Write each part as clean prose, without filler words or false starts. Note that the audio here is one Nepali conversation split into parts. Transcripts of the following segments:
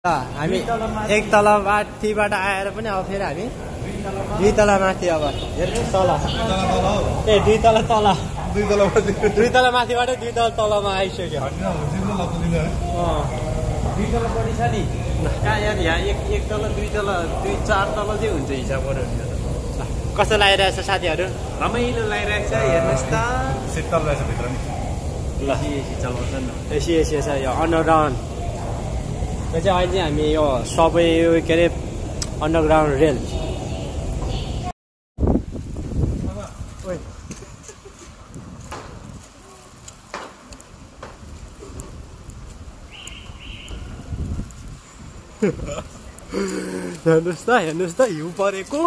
हामी एक तल माथिबाट आएर पनि अब फेरि हामी दुई तल माथि अब हेर्नुहोस् तल ए दुई तल तल दुई तल माथिबाट दुई तल तलमा आइसक्यो दुई तल बढी छ नि कहाँ यहाँ एक तल दुई चार तल चाहिँ हुन्छ हिसाब गरेर कस्तो लागिरहेछ साथीहरू रमाइलो लागिरहेको छ हेर्नुहोस् त शीतल रहेछ भित्र नि ल एसी चलाउँछ नि एसी छ यो अन्डरग्राउन्ड यो चाहिँ अहिले चाहिँ हामी यो सबै के अरे अन्डरग्राउन्ड रेल हेर्नुहोस् त हिउँ परेको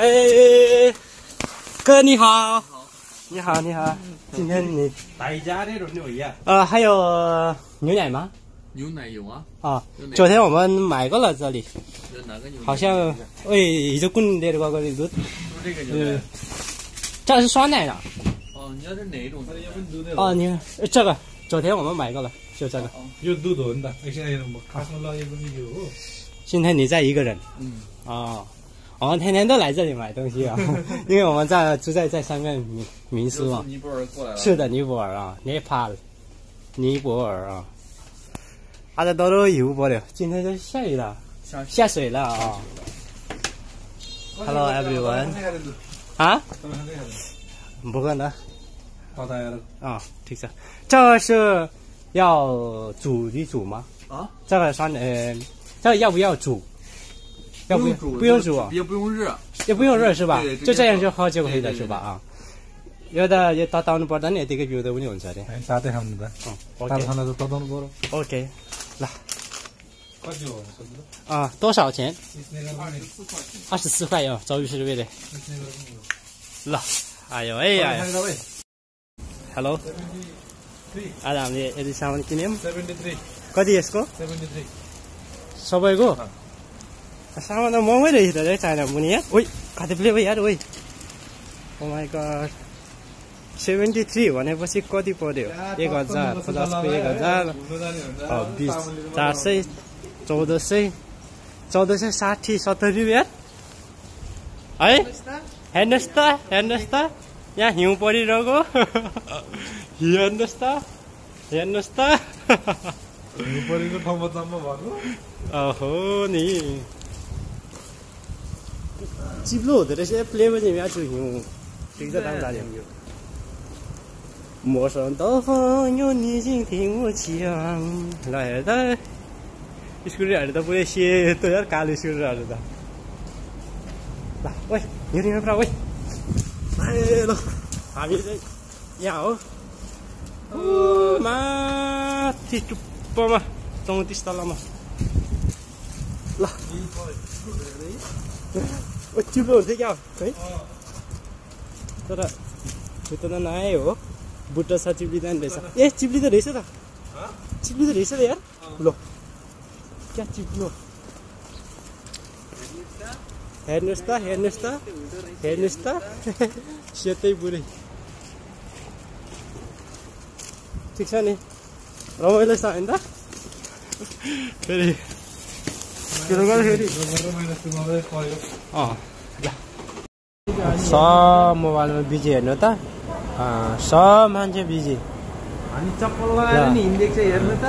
ए 哥你好，你好你好，今天你大家这种牛呀？还有牛奶吗？牛奶有啊。啊，昨天我们买过了这里。哪个牛奶？好像喂，一直滚的这个都。这个牛奶。这是酸奶的。哦，你要是哪一种？哦，你看这个，昨天我们买过了，就这个。有肚子的，现在看上了也不是有。今天你在一个人。嗯。哦。我们天天都来这里买东西啊，因为我们住在上面民宿啊。尼泊尔过来了。是的，尼泊尔啊，尼泊尔啊。它的都有播了，今天就下雨了，下水了啊。Hello everyone。啊？不可能。啊，ठीक छ。这个是要煮一煮吗？啊？这个这个要不要煮？要不煮，不用煮，也不用热，也不用热是吧？对就这样就喝就可以了是吧？啊，有的也तताउनु पर्दैन यतिकै पिउँदा पनि हुन्छ अरे। साथै खानु त। OK。खाना त तताउनु पर्यो। OK， ल。कति हो? 啊，多少钱？24块哟，周玉是对的。ल，哎呦哎呀 ，Hello， आज हामीले यदि सामान किन्यौँ 73 कति यसको 73 सबैको सामान त महँगै रहेछ त चाइना पनि यार ओइ कति प्ले भयो यार ओइ ओ माई गॉड 73 भनेपछि कति पर्यो 1000 50 को 1000 20 400 1400 1460 70 रुपियाँ है हेर्नुहोस् त यहाँ हिउँ परिरहेको हेर्नुहोस् त हिउँ परेको ठाउँमा जम्मा भएको ओहो नि चिप्लो हुँदो रहेछ प्ले पनि म्याच हिउँ ठिक छ दाम लाग्यो मसँग त यो निजिङ थिङ छियाङ ल हेर त स्कुटरहरू त पुरै सेतो यार कालो स्कुटरहरू त ल ओइ हिँड्नु पुरा ओइ ल हामी चाहिँ यहाँ हो माथि टुप्पोमा 34 तलमा ल ओ चिप्लो हुन्छ क्या है तर त्यो त नआए हो बुट्टा छ चिप्लिँदैन रहेछ ए चिप्लिँदो रहेछ त चिप्लिँदो रहेछ त यार ल क्या चिप्लो हेर्नुहोस् त सेतै पुरै ठिक छ नि रमाइलो छ होइन फेरि सब मोबाइलमा बिजी हेर्नु त सब मान्छे बिजी अनि चप्पल लगाएर नि हिँडेको छ हेर्नु त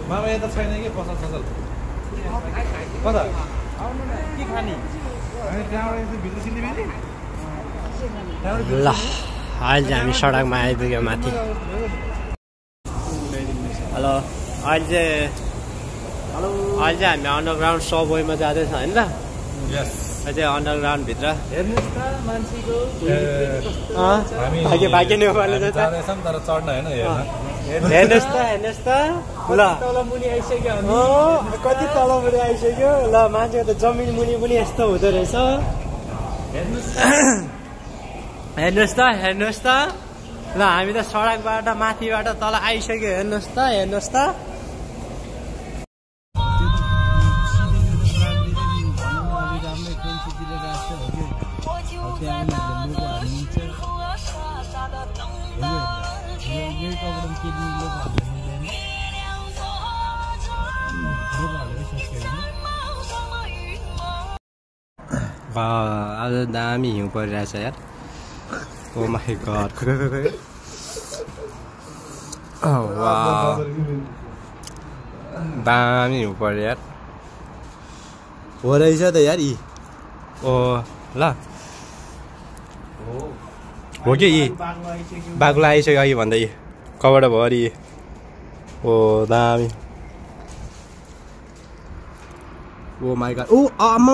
मामा यता छैन के पसल कता के खाने अनि त्यहाँबाट भित्र सिलिबेली ल अहिले चाहिँ हामी सडकमा आइपुग्यौँ माथि हेलो अहिले चाहिँ हामी अन्डरग्राउन्ड सबवेमा जाँदैछ होइन त अहिले चाहिँ अन्डरग्राउन्ड भित्र हेर्नुहोस् त मान्छेको भाग्य नेपालले तर चढ्न होइन हेर्नुहोस् त ल तल मुनि आइसक्यो कति तल मुनि आइसक्यो ल मान्छेको त जमिन मुनि पनि यस्तो हुँदो रहेछ हेर्नुहोस् त ल हामी त सडकबाट माथिबाट तल आइसक्यो हेर्नुहोस् त त्यहाँ उनीहरूले लोगोहरू लिन्छ आज दामी हिउँ परिरहेछ यार ओ माई गड दामी हिउँ पर्यो यार हो रहेछ त यार यी ओ ल हो कि यी बाघला आइसक्यो अघि भन्दा यी कबाट भयो अरे ओ दामी ओ माई गड ओ आमा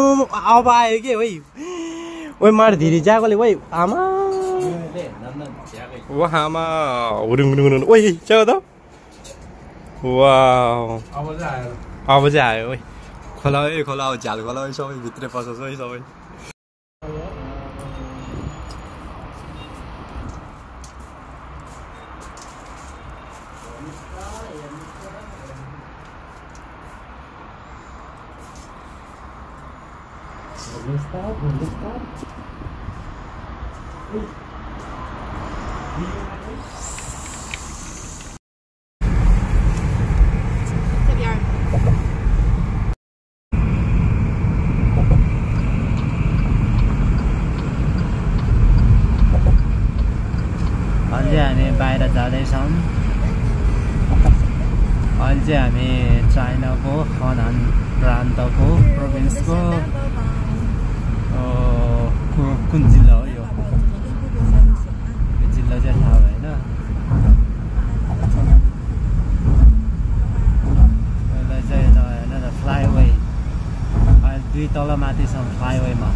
अब आयो के ओइ ओइ मार धीरे जाकोले ओइ आमा ओ आमा हुरुङ हुरुङ ओइ च्याउ त वाउ अब चाहिँ आयो अब चाहिँ आयो ओइ खोला ओइ खोला हो झ्याल खोला ओइ सबै भित्रै पसेछ ओइ सबै अहिले हामी बाहिर जाँदैछौँ अहिले चाहिँ हामी चाइनाको हनान प्रान्तको प्रोभिन्सको कुन जिल्ला हो यो जिल्ला चाहिँ थाहा भएन यसलाई चाहिँ होइन फ्लाइवे अहिले 2 तल माथिसम्म फ्लाइवेमा